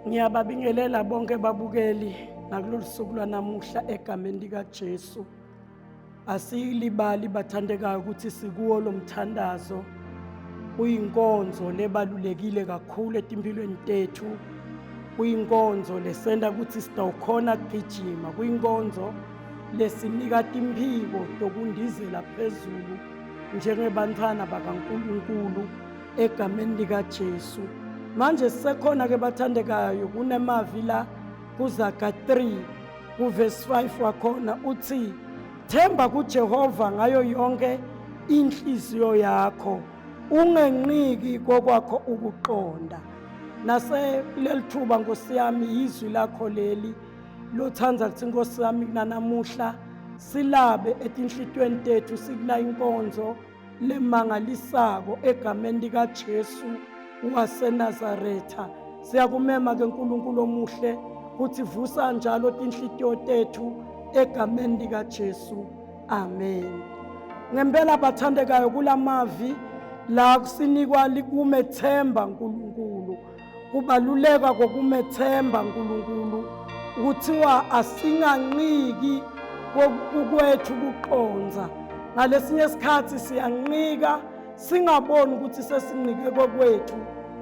Ngiyababingelela bonke babukeli nakulolu suku lwanamuhla egameni likaJesu. Asiyilibali bathandekayo ukuthi sikuwo lo mthandazo uyinkonzo lebalulekile kakhulu etimpilweni tethu. Kuyinkonzo lesenta ukuthi sitawukhona kugijima, kuyinkonzo lesinika timphiko tokundizela phezulu njengebantfwana bakaNkulunkulu egameni likaJesu. Manje sisekhona ke bathandekayo kunemavi la kuZaga 3 kuvesi 5 wakhona uthi themba kuJehova ngayo yonke inhliziyo yakho ungenqiki kokwakho ukuqonda. Nase kuleli thuba Nkosi yami yizwi lakho leli lothanda ukuthi Nkosi yami kunanamuhla silabe etinhlitweni tethu sikula inkonzo lemangalisako egameni likaJesu waseNazaretha. Siyakumema ke uNkulunkulu omuhle ukuthi vusa njalo tinhlitiyo tethu egameni likaJesu. Amen. Ngempela bathandekayo kulamavi la kusinikwa likumethemba uNkulunkulu. Kubaluleka kokumethemba uNkulunkulu kuthiwa asinganqiki kokwethu kuqonza. Ngalesinye isikhathi siyanqika singaboni ukuthi sesinqike kokwethu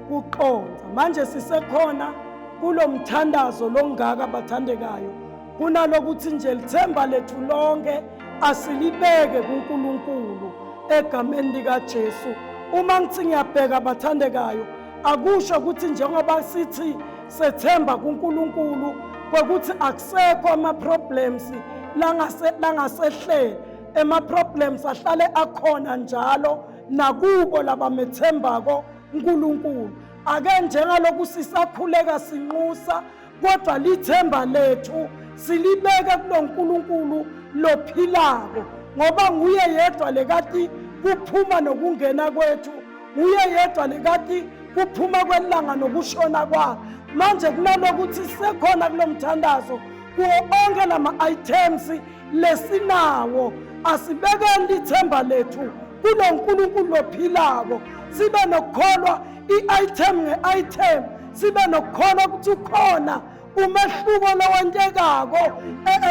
kuqonza. Manje sisekhona kulo mthandazo longaka bathandekayo kunalokuthi nje lithemba lethu lonke asilibeke kuNkulunkulu egameni likaJesu. Uma ngithi ngiyabheka bathandekayo akusho ukuthi njengoba sithi sethemba kuNkulunkulu kokuthi akusekho ama-problems langasehlele ema-problems ahlale akhona njalo nakubo labamethembako uNkulunkulu. Ake njengaloku sisakhuleka sinxusa kodwa lithemba lethu silibeke kulo nkulunkulu lophilako ngoba nguye yedwa lekati kuphuma nokungena kwethu nguye yedwa lekati kuphuma kwelanga nokushona kwalo. Manje kunalokuthi sekhona kulo mthandazo kuwo onke lama-items lesinawo asibekeni lithemba lethu kulo nkulunkulu lophilako sibe nokukholwa i-item nge-item sibe nokukholwa ukuthi ukhona umehluko lowentekako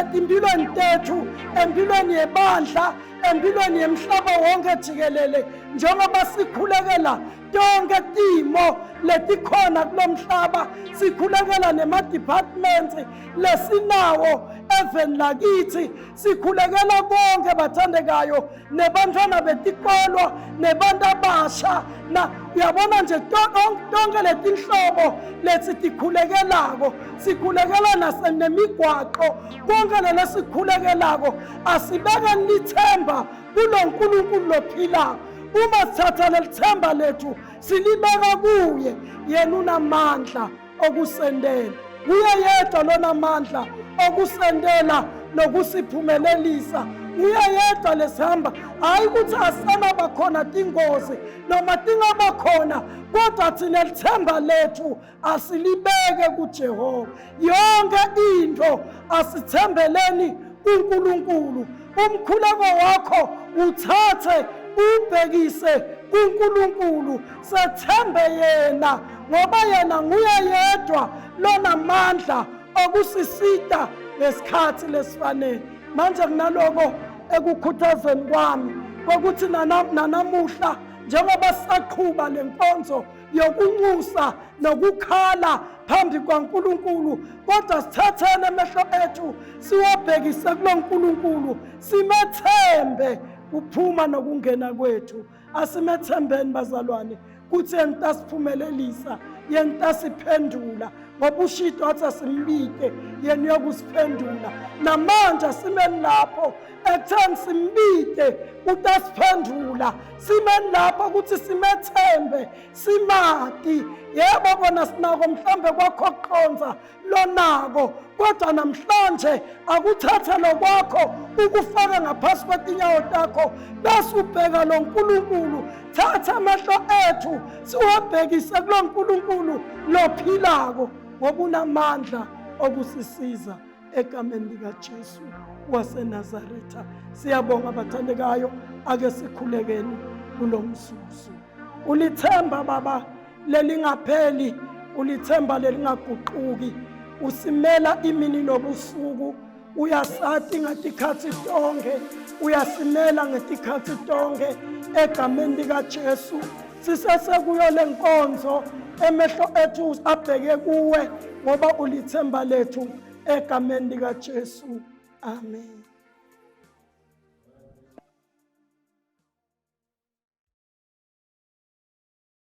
etimpilweni tethu empilweni yebandla empilweni yemhlaba wonke jikelele njengoba sikhulekela tonke timo letikhona kulo mhlaba sikhulekela nema-departments lesinawo eveni lakithi sikhulekela konke bathandekayo nebantwana betikolo nebantu abasha na uyabona nje tonke letinhlobo lesi tikhulekelako sikhulekela nasenemigwaqo konke lelo sikhulekelako asibekeni lithemba kulo nkulunkulu lophilako. Uma sithatha leli themba lethu silibeka kuye yena unamandla okusendela nguye yedwa lonamandla okusendela nokusiphumelelisa nguye yedwa lesihamba hhayi ukuthi asanaba khona tingozi noma tingaba khona kodwa thina lithemba lethu asilibeke kuJehova. Yonke into asithembeleni kuNkulunkulu. Umkhuleko wakho uthathe ubhekise kuNkulunkulu, sethembe yena ngoba yena nguye yedwa lonamandla okusisita ngesikhathi lesifanele. Manje kunaloko ekukhuthazeni kwami kokuthi nanamuhla njengoba sisaqhuba le nkonzo yokunxusa nokukhala phambi kwaNkulunkulu kodwa sithatheni amehlo ethu siwabhekise kulo nkulunkulu simethembe kuphuma nokungena kwethu. Asimethembeni bazalwane kuthi yena utasiphumelelisa yena utasiphendula ngoba ushito athi asimbite yena uyokusiphendula. Namanje asimeni lapho ekutheni simbite utasiphendula simeni lapho ukuthi simethembe simati. Yebo kona sinako mhlambe kwakho kuqonza lonako kodwa namhlanje akuthathe lokwakho ukufake ngaphasi kwetinyawo takho bese ubheka lo nkulunkulu. Thatha amehlo ethu siwabhekise kulo nkulunkulu lophilako ngoba unamandla okusisiza egameni likaJesu waseNazaretha. Siyabonga bathandekayo, ake sikhulekeni kulo mzuzu. Ulithemba baba lelingapheli, Ulithemba lelingaguquki, usimela imini nobusuku, uyasati ngatikhathi tonke, uyasimela ngetikhathi tonke egameni likaJesu. Sisesekuyo le nkonzo, emehlo ethu abheke kuwe ngoba ulithemba lethu egameni likaJesu. Amen.